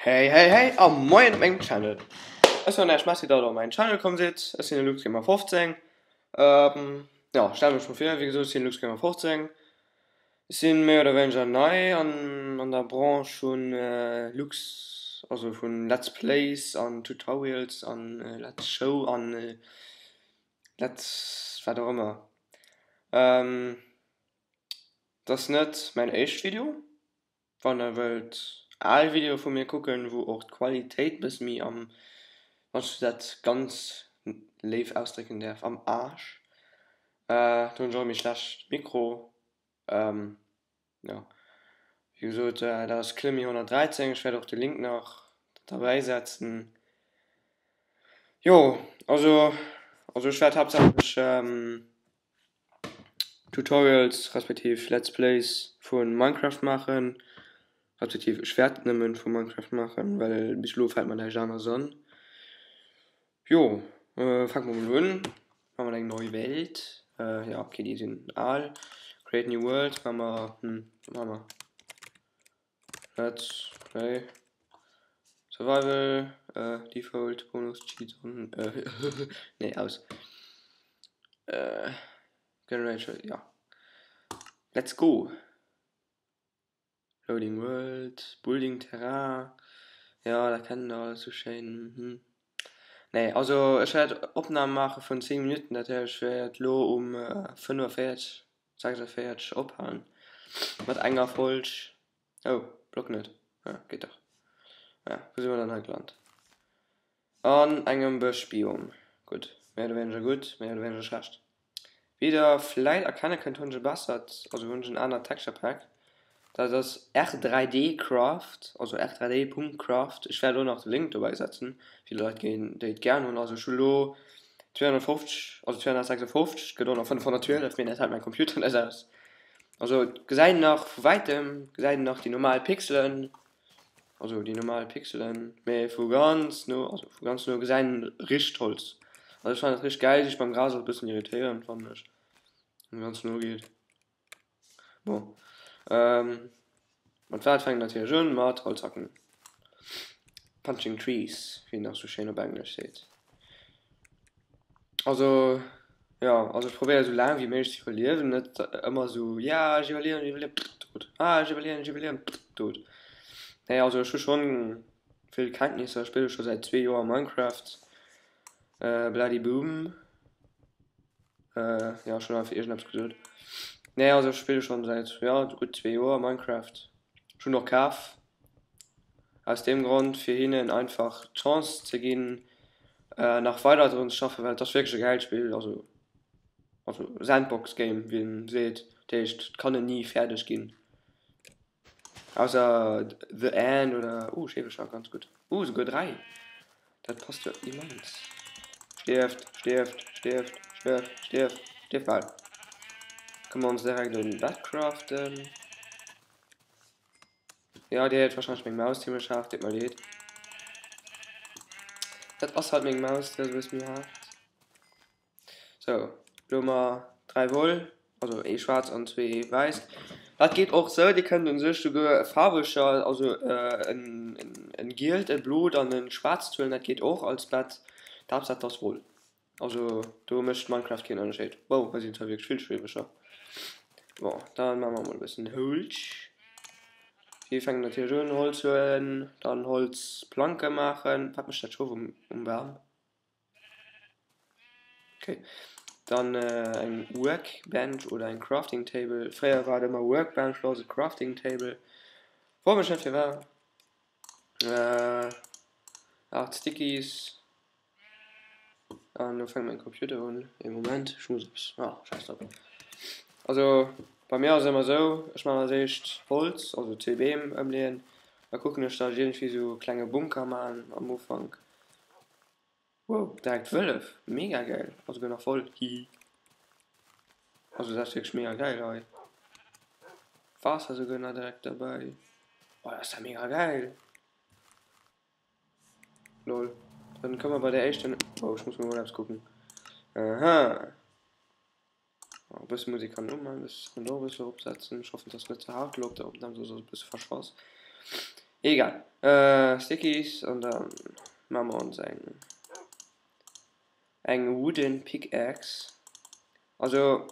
Hey hey hey a moien op mengem Channel! Ech soen iech Merci dat der op mäin Channel komm sidd. Ech sinn de LuxGamer 15. Jo, stell mech mol vir, wéi gesot ech sinn de LuxGamer 15. Ech sinn méi oder wéineger nei an an der Branche vun Lux, also vun Let's Plays an Tutorials an Let's Show an Let's wat och ëmmer. Et ass net mäin éischt Video. Wann der wëllt al Videoe vu mir kucken, wou och d'Qualitéit bësse méi am, wann ech dat ganz léif ausdrécken däerf, am Aarsch, do hunn ech och e méi schlecht Mikro, jo wéi gesot dat ass Clemi 113, ech wäert och de Link nach derbäi setzen. Jo also also ech wäert haaptsächlech Tutorials respektiv Let's Plays vu Minecraft maachen, respektiv ech wäert nëmmen vu Minecraft maachen, well bis elo fält mer näischt aneres an. Jo, fänke mer mol un, maache mer eng nei Welt, jo ok déi sinn al, create new world maache mer, hm wat maache mer, let's play survival, default, bonus, cheat on, nee aus. Generator, ja. Let's go! Loading World, Building Terrain, ja dat kennt der alles sou schéin, mhm. Nee, also ech wäert Opnahm maache vun 10 Minutten, dat heescht ech wäert lo um 45, 46 ophalen mat enger Folg. Oh, Block net, ah geet dach. Ah, wou si mer dann hei gelant? An engem Bëschbiom. Gutt, méi oder wéineger gutt, méi oder wéineger schlecht. Wéi der vläit erkenne kënnt, hunn ech e bessert, also hunn ech en anert Texture Pack. Dat ass R3D Craft, also R3D.craft. Ech wäert och nach de Link dobäi setzen, fir déi Leit ginn, déi et gären hunn. Also ech hu lo 250, also 256, et gëtt och nach 512, mee dat hält mäi Computer net aus. Also et gesäit een nach vu wäitem, gesäit een nach déi normal Pixelen. Also déi normal Pixelen, mee vu ganz no, also vu ganz no gesäit een richtegt Holz. Also ech fannen dat richteg gäil, just beim Gras ass et bëssen irritéierend fannen ech, wann een ganz no geet. Bon, mat wat fänkt natierlech un? Mat Holzhacken. Punching trees, wéi een nach sou schéin op Englesch seet. Also jo, also ech probéiere sou laang wéi méiglech ze iwwerliewen, net ëmmer sou, ja ech iwwerliewen, ech iwwerliewen, dout, ah ech iwwerliewen, ech iwwerliewen, dout. Nee, also ech hu schonn vill Kenntnisser, ech spille scho säit zwee Joer Minecraft, Bladiboom, jo ech hunn einfach iergendeppes gesot. Nee, also ech spille schonn säit, jo, gutt zwee Joer Minecraft, ech hunn och kaf. Aus deem Grond, fir hinnen einfach d'Chance ze ginn, nach weider drun ze schaffen, well et ass wierklech e gäilt Spill, also also Sandbox Game, wéi een seet, dat heescht, et kann en ni fäerdeg ginn, ausser The End oder, oh Scheewecher, ganz gutt, oh esouguer 3, dat passt jo immens. Stierft, stierft, stierft, stierft, stierft, stierft bal. Kënne mer ons direkt en Bett craften. Ja, dir héiert wahrscheinlech meng Maus zimmlech haart, deet mer leed. Dat ass halt meng Maus, déi ass e bësse méi haart. Sou, lo hu mer 3 Woll, also ee schwaarz an zwee wäiss. Dat geet och sou, dir kënnt un sech souguer faarweger, also en gielt, e blot an e schwaarzt huelen, dat geet och als Bett. D'Haaptsaach et ass Woll. Also do mécht Minecraft keen Ënnerscheed. Wow, hei sinn zwar wierklech vill Schweewecher. Bon, da maache mer mol e bëssen Holz. Mir fänken natierlech un, Holz huelen, dann Holzplanke maachen. Wat mécht dat Schof um, um Bam? Okay. Dann eng Workbench oder eng Crafting Table. Fréier war et ëmmer Workbench, lo ass et Crafting Table. Fro mech net firwat. 8 Stickies. An lo fänkt mäin Computer un. Ee Moment, ech muss eppes, ah scheiss drop. Also bei mir ass et ëmmer esou, ech man als éischt Holz, also zwee Beem ëmleeën, da kucken ech dat ech iergendwéi sou e klenge Bunker man am Ufank. Wow, direkt Wëllef, mega gäil, a souguer nach voll, hihi. Also dat ass wierklech mega gäil hei. Waasser souguer nach direkt derbäi, oh dat ass ja mega gäil. Lol. Dann kënne mer bei der éischten. Oh, ech muss mol eppes kucken. Aha. Oh, e bësse Musek kann een och mol e bëssen do e bësse eropsetzen. Ech hoffen, et ass net ze haart elo op der Opnam, soss ass et e bësse verschass. Egal. Stickies an dann maache mer ons eng eng wooden pickaxe. Also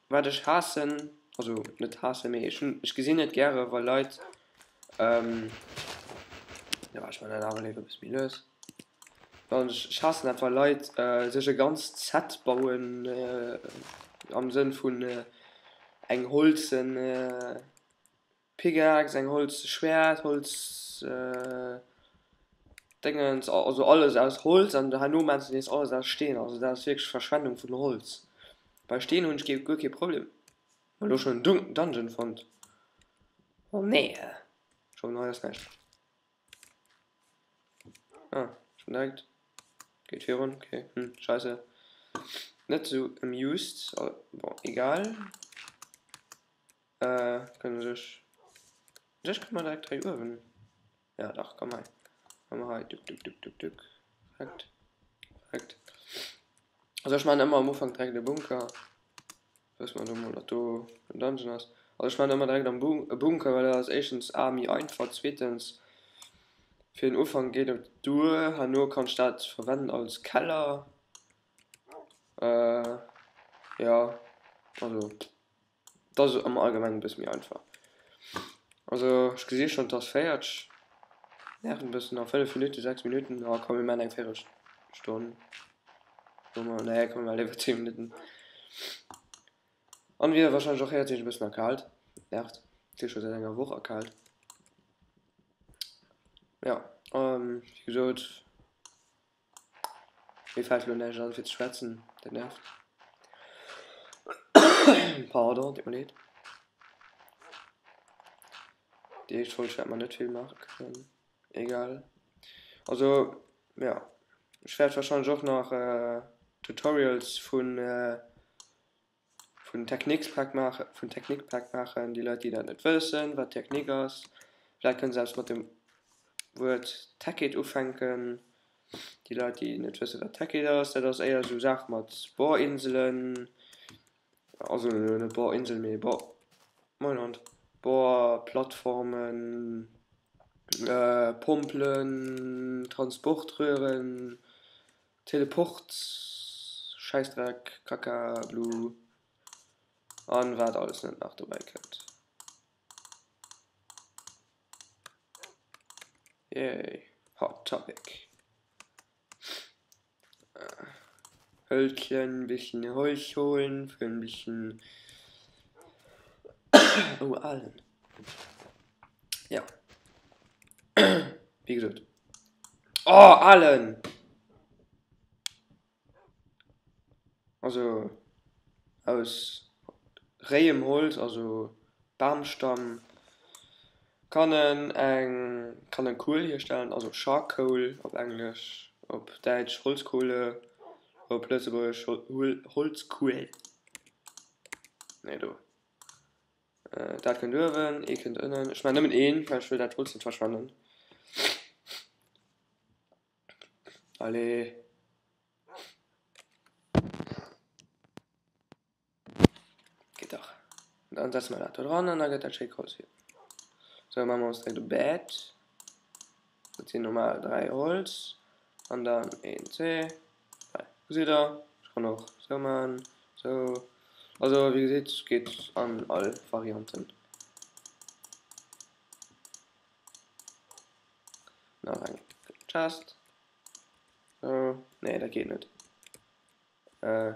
wat ech haassen, also net haassen, mee ech hunn ech gesinn net gäre wa Leit jo ech man dat awer léiwer e bësse méi lues. Wann ech ech haassen dat wa Leit sech e ganzt Set bauen am Sënn vun eng holzen Pickaxe, eng holze Schwert, Holz Déngens, also alles aus Holz an herno maachen se nees alles aus Steen. Also dat ass wierklech Verschwendung vun Holz. Bei Steen hunn ech guer kee Problem. Hu elo schonn en Dungeon fonnt. Oh nee, schonn hei ass näischt. Ah, schon direkt. Geht virun, okay. Hm, scheiße. Net sou amused, bon, egal. Äh, kënne sech. Sech kënne mer direkt hei uewen. Ja, dach, komm hei. Komm hei, duck, duck, duck, duck, duck. Perfekt. Perfekt. Also ech maachen ëmmer am Ufank direkt e Bunker. Wësse mer do mol, datt do en Dungeon ass. Also ech maachen ëmmer direkt am Bun e Bunker, well dat ass éischtens A méi einfach, zweetens fir den Ufank geet et duer, herno kann ech dat verwenden als Keller. Äh, jo, also. Dat ass am Allgemengen e bësse méi einfach. Also ech gesi schonn, et ass fäerdeg. Nervt e bëssen, nach 5 Minutten, 6 Minutten, ah komm mir maachen eng Véierelstonn. Nee komm mir maache léiwer 10 Minutten. An wéi der warscheinlech och héiert sinn ech e bëssen erkaalt. Nervt, ech si scho säit enger Woch erkaalt. Jo, wéi gesot. Mir fällt lo näischt an fir ze schwätzen, dat nervt. Pardon, deet mer leed. Déi éischt Folg wäert mer net vill maache kënnen. Egal. Also, ja. Ech wäert wahrscheinlech och nach Tutorials vun vun Technics Pack maachen, vun Technic Pack maachen, déi Leit déi dat net wëssen wat Technic ass, vläit kënne se eppes mat dem Wuert Tekkit ufänken, déi Leit déi net wëssen wat Tekkit ass, dat ass éier esou Saach mat Bohrinselen, also net Bohrinsel mee Bohr, moin Hond, Bohrplattformen, Pompelen, Transportröhren. Teleport, Schäissdreck, Kaka, Blu an wat alles net nach dobäi kënnt. Yay, hot topic. Hölzchen, bisschen Holz holen für ein bisschen oh, Aalen. Ja. Wéi gesot. Oh, Aalen! Also aus réiem Holz, also Bamstamm, kann en eng kann en Kuel hierstellen, also Charcoal op Englesch, op Däitsch Holzkohle, op Lëtzebuergesch Holzkuel. Nee do. Dat kënnt uewen, ee kënnt ënnen. Ech maachen nëmmen een, well ech wëll dat Holz net verschwenden. Allez. Geet dach. Dann setze mer dat do dran an da gëtt dat schéi grouss hier. Sou, maache mer ons direkt e Bett. Dat sinn normal 3 Holz. An dann 1, 2, 3. Gesitt der, ech kann och sou man, sou. Also wéi gesitt, geet an all Varianten. Nach eng Chest. Sou, nee dat geet net. Äh,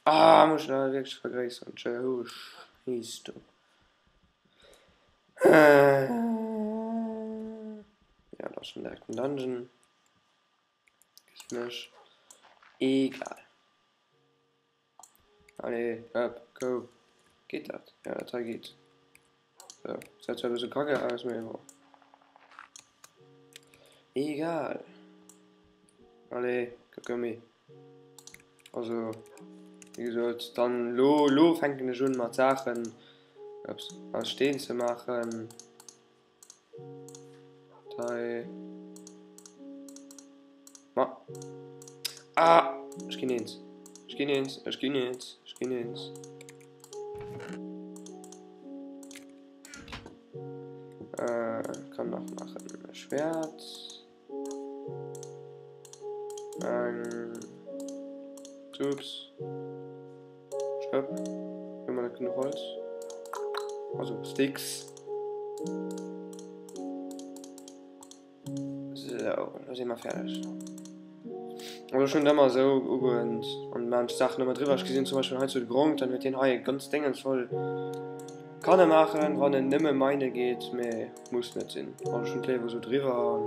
ah, muss ech dat wierklech vergréisseren? Tjö, Scheiss do. Äh, ja, dat ass schon direkt en Dungeon. Gesinn ech. Egal. Allez, up, go. Geet dat? Ja, dat hei geet. So, säit zwar e bësse kacke aus, mee bon. Egal. Allez, kucke méi. Also, wéi gesot, dann lo, lo fänken ech un mat Saachen ups, aus Steen ze maachen. Hei. Ma. Ah! Ech ginn eens. Ech ginn eens. Ech ginn eens. Ech ginn eens. Äh, kann nach machen. Schwert. Eng. Ups. Schëpp. Hu mer net genuch Holz? Also Sticks. Sou, da si mer fäerdeg. Also ech hunn et ëmmer esou ugewënnt an maan d'Saachen ëmmer driwwer. Ech gesinn zum Beispill hei zu de Gronk, dann huet deen hei e ganz Déngens voll. Kann e maachen, wann en nëmme mine geet, mee muss net sinn. Also ech hunn et léiwer esou driwwer an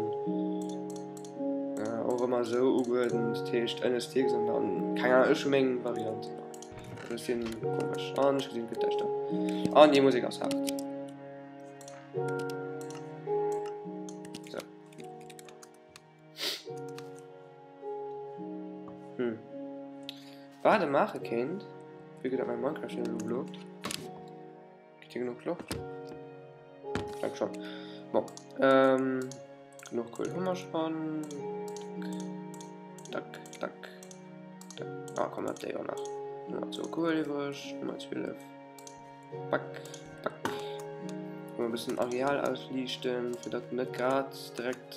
och ëmmer esou ugewënnt, dat heescht ënne Sticks an dann, keng Ahnung, ech hu meng Variant. E bësschen komesch an ech gesinn et gëtt däischter an déi Musek ass haart. So. Hm. Wat e maache kéint, wéi gëtt dat mein Minecraft hier elo blo? Kritt hie genuch Loft? Denk schon. Bon. Ähm, genuch Kohl hu mer schon. Tack, tack, tack. Ah, komm, dat déi och nach. Nummer 2 Kohl iwwreg, Nummer 12. Back, back. Mal e bëssen Areal ausliichten, fir datt net grad direkt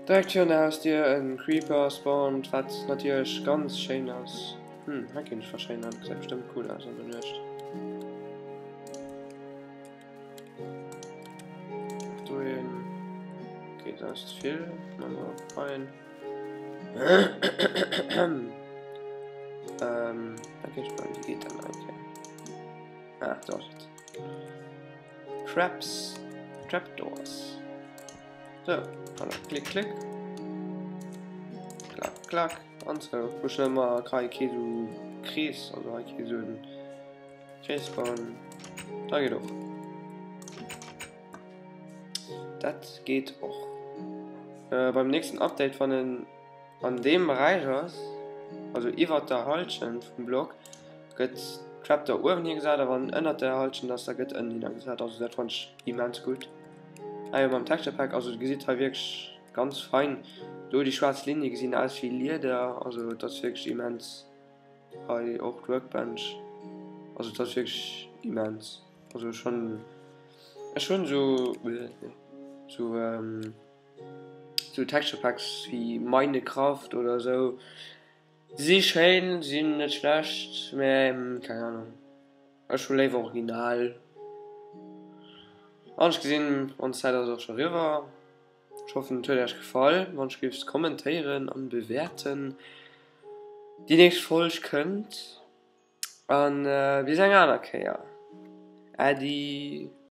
direkt virun der Hausdier en Creeper spawnt, wat natierlech ganz schéin ass. Hm, hei kéint ech verschéineren, gesäit bestëmmt cool aus an der Nuecht. Och do een. Okay, dat ass ze vill. Machen wir rein. Ähm, okay, ich meine, wie geht dann eigentlich? Ah, da ist es. Traps. Trapdoors. So, voilà. Klick, klick. Klack, klack. An so. Wo schon immer kein so Kreis, also hei so ein Kreis bauen. Da geht auch. Dat geet och. Beim nächsten Update, wann en an deem Beräich ass, also iwwert der Halschent vum Block, gëtt d'Trapdoor uewen higesat a wann en ënnert der Halschent ass, da gëtt ënnen hinnergesat. Also dat fannt ech immens gutt. Ah jo, mam Texture Pack, also gesitt hei wierklech ganz fein do déi schwaarz Ligne gesinn aus wéi Lieder, also et ass wierklech immens. Hei och d'Workbench, also et ass wierklech immens. Also schon ech hunn sou sou sou Texture Packs wéi Minecraft oder sou si schéin, sinn net schlecht, mä keng Ahnung ech hu léiwer original. An ech gesinn ons Zäit ass och scho riwwer. Ech hoffen et huet iech gefall, wann ech géifs kommentéieren an bewäerten. Déi nächst Folg kënnt. An bis eng aner Kéier. Äddi.